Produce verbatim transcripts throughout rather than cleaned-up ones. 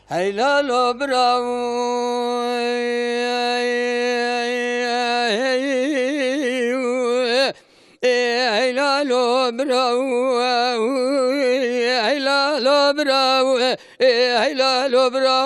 Hey lalo bira, hey lalo bira, hey lalo bira, hey lalo bira.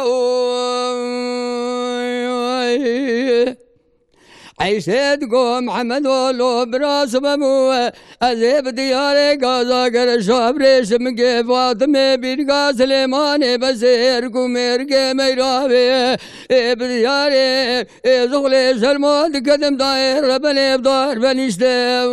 Eyşê digo Mihemed olo bira sibebû, ez ê bi diyarê gaza gere şabrêşim gê Fatimê bîrga Silêmanê besêr ku mêrgê meyravê ê bi diyarê ê zuxlê şermo diketim dayê rebenê bi dar benîşte.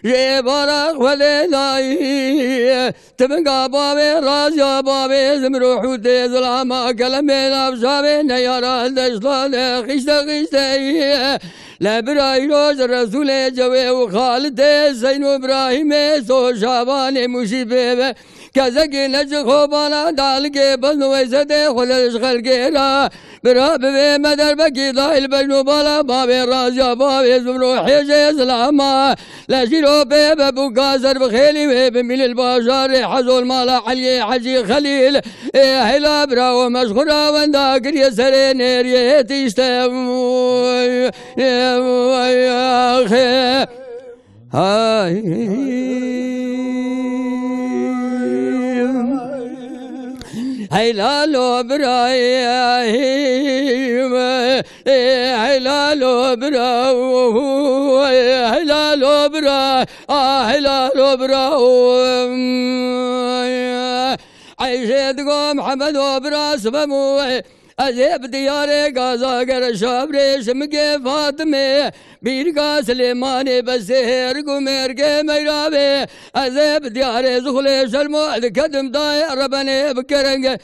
Jê bara xwedê dayî Tivinga bavê raziya bavê zimrû hûtê zilama kelemê navşavê neyara deşta de xişte xişte ye. Le birayî roj Resûlê cewê û xalitê Zeyn û Ibrahîmê so şavanê mûşî pê ve. Kezekî ne ji xobana dalikê bezn û weysedê xwe le ji xelkê ra. Bira bivê me derbekî dayî li bejn û bala bavê raziya bavê zimrû hêjê zilama. Lejîro pê be bûka ser bi xêlî wê bimîlil bajarê Hezol mala Eliyê Hecî Xelîl. Ê heyla birawo me ji xwe ra wenda kiriye serê nêriyê tîşte. Hay. Hey lalo birayê, hey lalo bira, hey lalo bira, ah hey lalo bira. Eyşê digo Mihemed o bira sibem. Ez ê bi diyarê gaza gere şabrêşim gê Fatimê. Bîrka Silêmanê besêr ku mêrgê meyravê. Ez ê bi diyarê zuxlê şermo diketim dayê rebenê bi kerenge.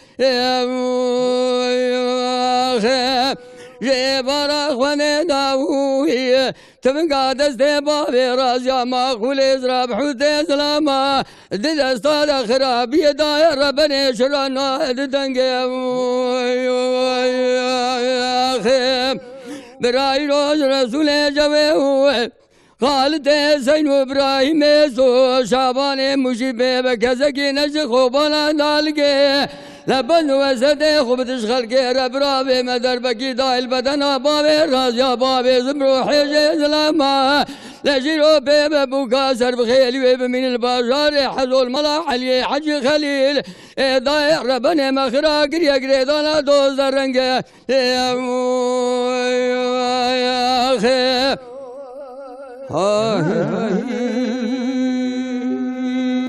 Jê bara xwenê dawî. Tivinga destê bavê raziya ma xulê zira bi hûtê zilama. Di desta de xirabiyê daye rebenê şirana di dengê. Birayî roj Resûlê cewê û Xalitê Zeyn û Ibrahîmê zo şavanê mujîbê be kezekî ne ji xobana daligê. Lebend û wesedê xwe bi tij xelkê re biravê me derbekî dayil bedena bavê raziya bavê zimro hêjê zilama. Lejîro pê be bûka ser bi xêlî wê bimînin li bajarê Hezol mala Eliyê Hecî Xelîl. Ê dayê rebenê me xira kiriye girêdana doz de renge. Ê, axê. Ay, ay.